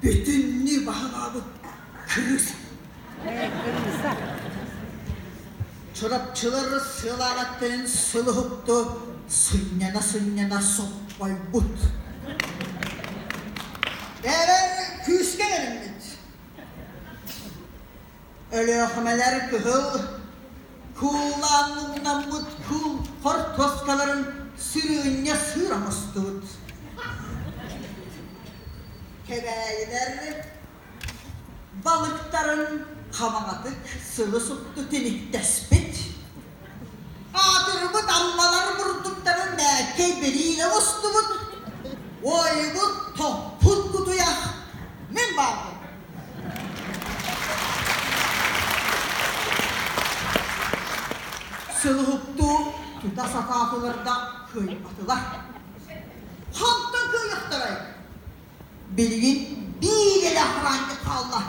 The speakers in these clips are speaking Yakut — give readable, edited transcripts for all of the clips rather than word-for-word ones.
бүтүннүү баһылаабыт кырыыс. Чурапчылар сыалаабаттарын сылыһукту сынньана-сынньана соппойбут. Бэйэбэр күүскэ бэриммит. Өлүөхүмэлэр кыһыл кууллаан муҥнаммыт куул хортуоскаларын сырыынньа сыыр оҥостубут. Кэбээйилэр балыктарын хамаҕатык сылы супту тиниктэспит. Аатырбыт аммалар бурдуктарын мээккэй бириинэ оҥостубут. Уойбут, топпут кутуйах мин баарбын. Сылыһыктуу тута сатаатылар да кыайбатылар. Хантан кыайыахтарай? Билигин биир эрэ охранник хаалла.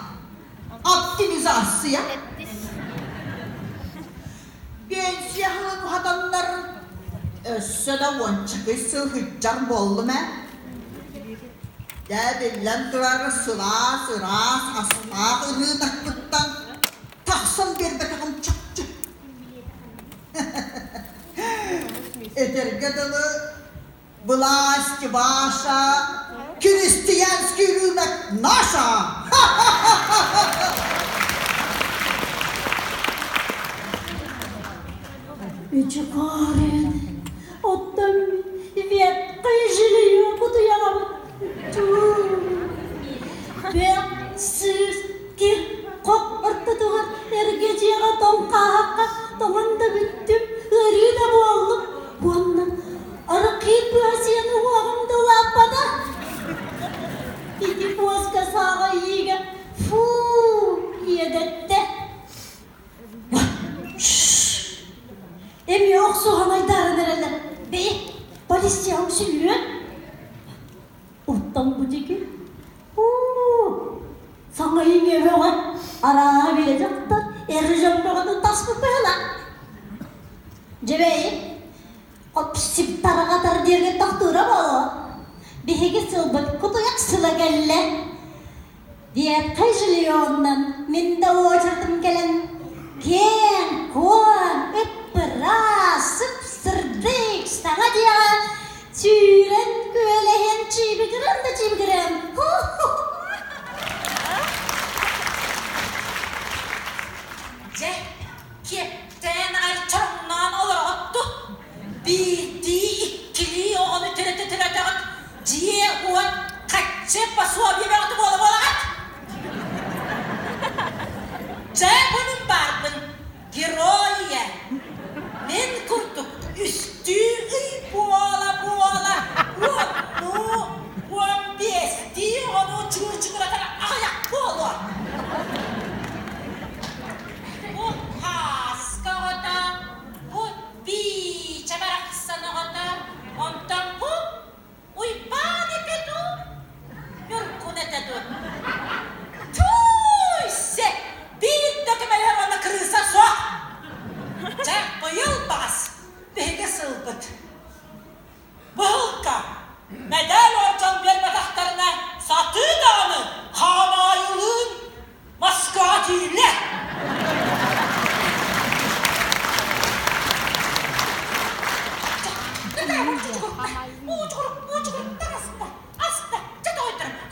Оптимизация. Пенсия сылын уһатаннар өссө да уончакый сыл сылдьар буоллум ээ. Дьэ, биллэн турар, сылаас, ыраас, астаах ырыынакпыттан тахсан биэрбэтэҕим чахчы. Этэргэ дылы, Власть ваша, крестьянский рынок наша! Үчүкээрин, оттон ветхое жилье кутуйаҕабыт. Бөх, сыыс, кир, хох ортотугар эргэ дьиэҕэ тоҥ хааһахха тоҥон да бүттүм, ыарыы да буоллум. Уонна аракыын быһа сиэн уһуоҕум да улааппата. Ити буоска сааҕа иигэ фуу иэдэттэ. Эмиэ охсуһан айдааран эрэллэр. Бэйи, полицияҕа үҥсүллүөн. Оттон бу диэки уу саҥа иҥэ бөҕө арааһа билэ дьахтар эр дьон бөҕөнү таспыт быһыылаах. Дьэ бэйи, хопсип тарҕатар диэри тохтуура буолуо. Биһиги сылбыт кутуйах сыла кэллэ. Ветхай жильённан мин да уочаратым кэлэн киэҥ-куоҥ, ып-ыраас, сып-сырдык саҥа дьиэҕэ сүүрэн күөлэһийэн чиибигирэн да чиибигирэн Дьэ, киэптээн аҕай чороҥноон олороҕут дуу? Биирдии-иккилии оҕону төрөтө-төрөтөҕүт дьиэ-уот хаччы пособие бөҕөтө буола-буолаҕыт? Дьэ, бу мин баарбын, герой ийэ. Мин курдук үстүү ый буола-буола уоннуу, 15-тии оҕону чуучугуратар аҕыйах буолуо. Бу Һааска оҕото, бу Биичэ барахсан оҕото, онтон бу Уйбаан этэ дуу, Ньургун этэ дуу? Тууй-се, биир да көмөлөһөр уонна кырыыса суох. Дьэ, быйыл баҕас биһиги сылбыт. Быһылка, мэдээл ордьон биэрбэтэхтэринэ сатыы даҕаны хаамаайылыын Москваҕа тиийиллэ.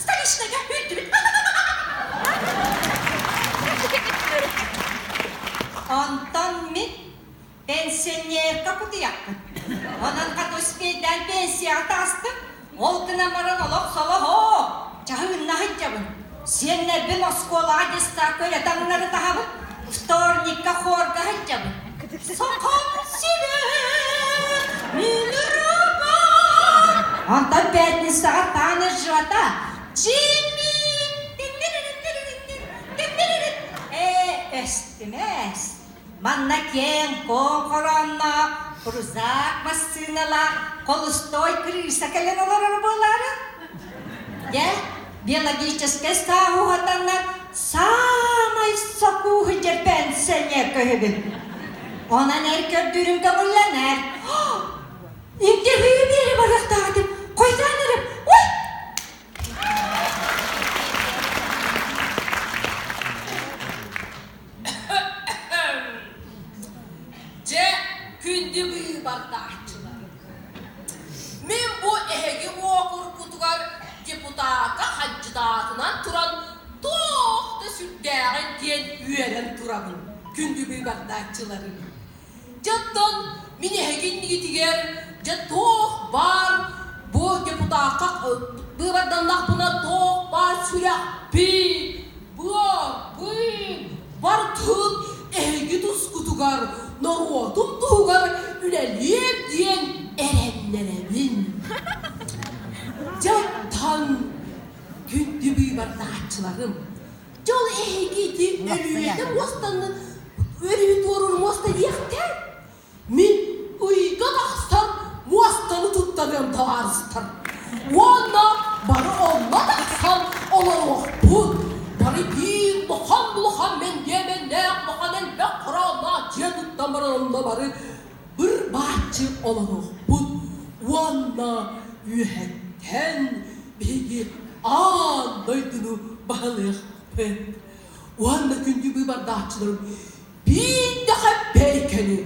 Столичныйга үрдүбүт. Онтон мин Пенсионерка кутуйахпын. Онон хата успейдаан пенсияҕа таҕыстым. Ол гынан баран олох солоһоо, чаһыынна сылдьабын. Сиэннэрбин оскуолаҕа детсадка үлэ таҥнары таһабын, вторникка хорга сылдьабын. Сахам сирэ мин Онтон пятницаҕа танец живота. Джимми! Ээ, өстүмэс. Манна киэҥ-куоҥ хороонноох, крузак массыыналаах холустой крыса кэлэн олорор буолаары. Дьэ, биологическай сааһы уһатаннар саамай сокууһу дьэрбээн сэниэ көһүбүн. Онон эр көрдүүрүм көҥүллэнэр. Интервью биэрэ барыахтаах этим. Хойутаан эрэ. Ой! үөрэн турабын, күндү быыбардааччыларым. Дьэ оттон мин эһиги иннигитигэр дьэ туох баар бу депутакка быыбарданнахпына туох баар сүрэхпин, быабын барытын эһиги тускутугар, норуотум туһугар үлэлиэм диэн эрэннэрэбин. Дьэ оттон күндү быыбардааччыларым, Дьол эһиги ити өлүүтэ муостаны өлүү туоруур муоста диэхтэр. Мин ыйга тахсан муостаны туттарыам табаарыстар. Уонна бары онно тахсан олоруохпут. Бары биир улахан-улахан мэндиэмэннээх улахан элбэх хороонноох дьиэ туттан баран онно бары быр-бааччы олоруохпут. Уонна үөһэттэн биһиги аан дойдуну баһылыахпыт. Уонна күндү быыбардааччыларым биир да хэппэйкэни,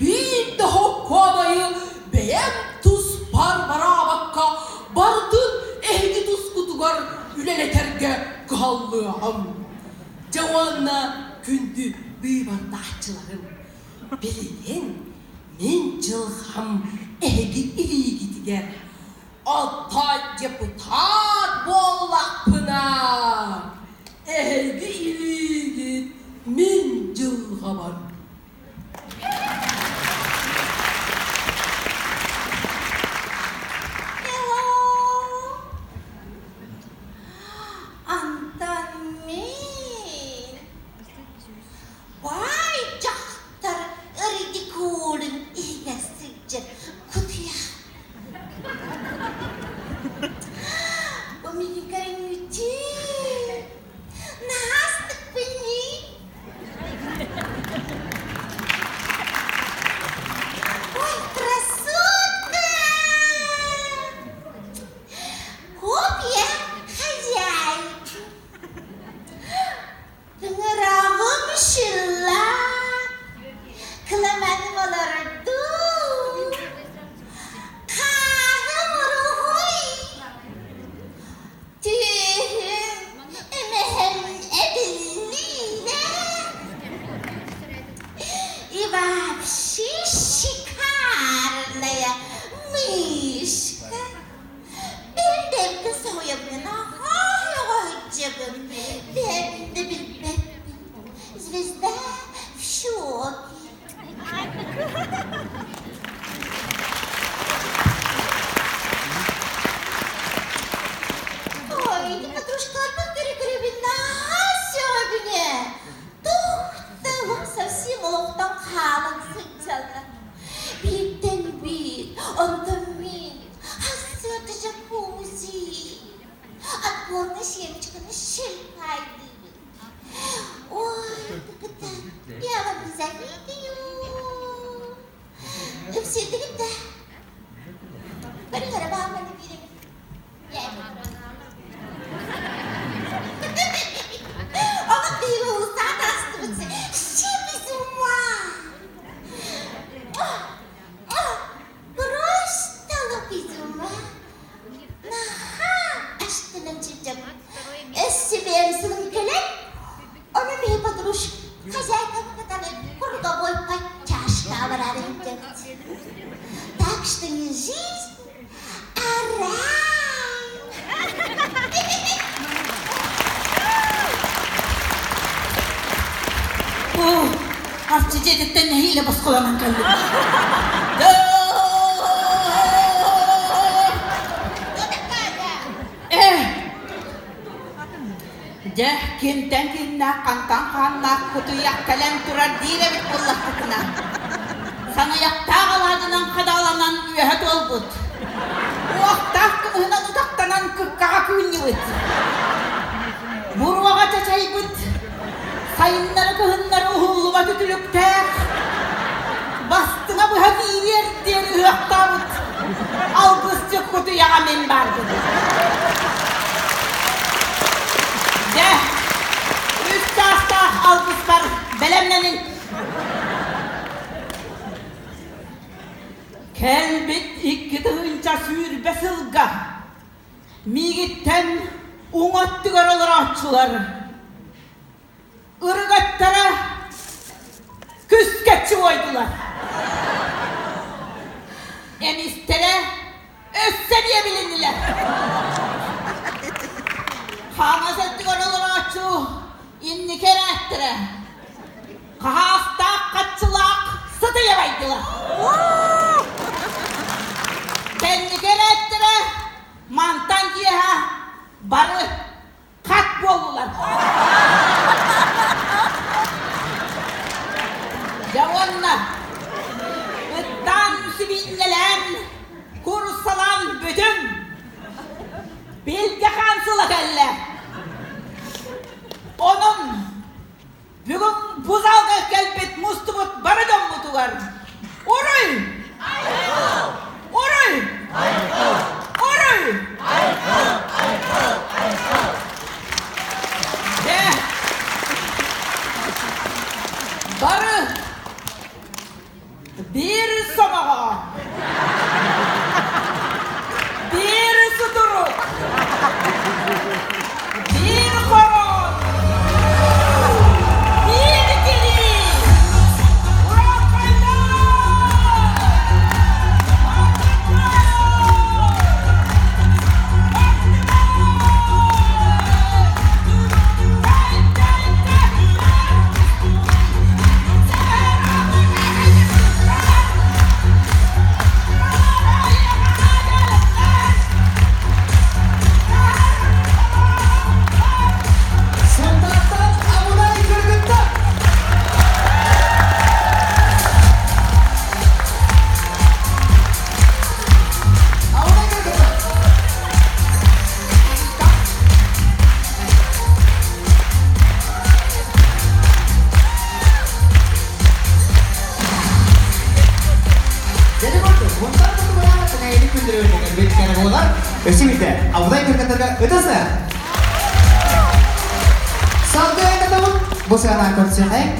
биир да хоккуобайы бэйэм туспар бараабакка барытын эһиги тускутугар үлэлэтэргэ кыһаллыаҕым. Дьэ уонна күндү быыбардааччыларым, билигин мин дьылҕам эһиги илиигитигэр Оттон депутат буоллахпына, эһиги илиигит мин дьылҕабар. Hello! Антон мин баай дьахтар ридикулин иһигэр сылдьар кутуйах Бу миигин көрүҥҥүтүй? Наһаа астыкпын дии. Ой, красотка! Копия хозяйки. Тыҥыраҕым шыллаах, кыламаным олордуу, хааһым уруһуй, түөһүм эмэһэм эбиллиинэ. И вообще шикарная мышка. Бэйэм соһуйабын, аһаа сылдьабын, бэйэм да билбэппин. Звезда в шоке. Ой, ити подружкаларбын көрө-көрөбүн наһаа сөҕөбүн ээ. Туох совсем олохтон хаалан сылдьаллар. Бииртэн биир, онтон мин Хасыата джакузи, отборный семечканы шельпайдыыбын. Ой, так я вам не завидую. Үксүтүгүт да. Көрүҥ эрэ баамманы биирэбин. Олох биһиги уулуссаҕа таҕыстыбыт. Все без ума. Просто без ума. Наһаа астынан сылдьабын. Өссө бэйэм сылым кэлэн, ону биһи подружка хозяйкам кытары круговой подтяжка барар сылдьабыт. Так что не жизнь, а рай. Оо, арчы дьиэтиттэн нэһиилэ босхолонон кэллим. Э, дьэ, кимтэн кимнээх, хантан хааннаах кутуйах кэлэн турар диир эбит буоллаххытына, саҥыйахтаах алаадьынан хадааланан үөһэ туолбут, уохтаах кымыһынан утахтанан кыккаҕа кыынньыбыт, буруоҕа чачайбыт, сайыннары-кыһыннары уһуллубат үтүлүктээх, бастыҥа быһа киириэр диэн ыһыахтаабыт алгысчыт кутуйаҕа мин баарбын. Дьэ, үс чаастаах алгыспар бэлэмнэнин. Кэлбит 2020 сылга миигиттэн уҥа өттүгэр олорооччулар. Ырыгаттара күскэччи уойдулар. Эмистэрэ өссө биэбилиннилэр. Хаҥас өттүгэр олорооччу инники эрээттэрэ хаһаастаах хаччылаах сытыйа байдылар. Кэнники эрээттэрэ мантан киэһэ бары хат буоллулар. Дьэ уонна ыттаан сибиинньэлээн, кууруссалаан бүтүҥ! Билгэ хаан сыла кэллэ. Онон Бүгүн бу залга кэлбит мустубут бары дьоммутугар Уруй! Айхал! Уруй! Айхал! Уруй! Айхал! Айхал! Айхал! Дьэ, бары биир сомоҕо, биир сутурук, биир хороон, биир кирии, Уралхайдар! Сунтаартан Абыдай кыргыттар! Абыдай кыргыттар! Дьэ курдук, мунтар кутугуна тэнэйини күндүрүөр кэлбит кэрэ буолар. Өссө биирдэ, Абыдай кыргыттарга ытыс! Салгыы айдатабыт, бу сыана көрсүөхэй.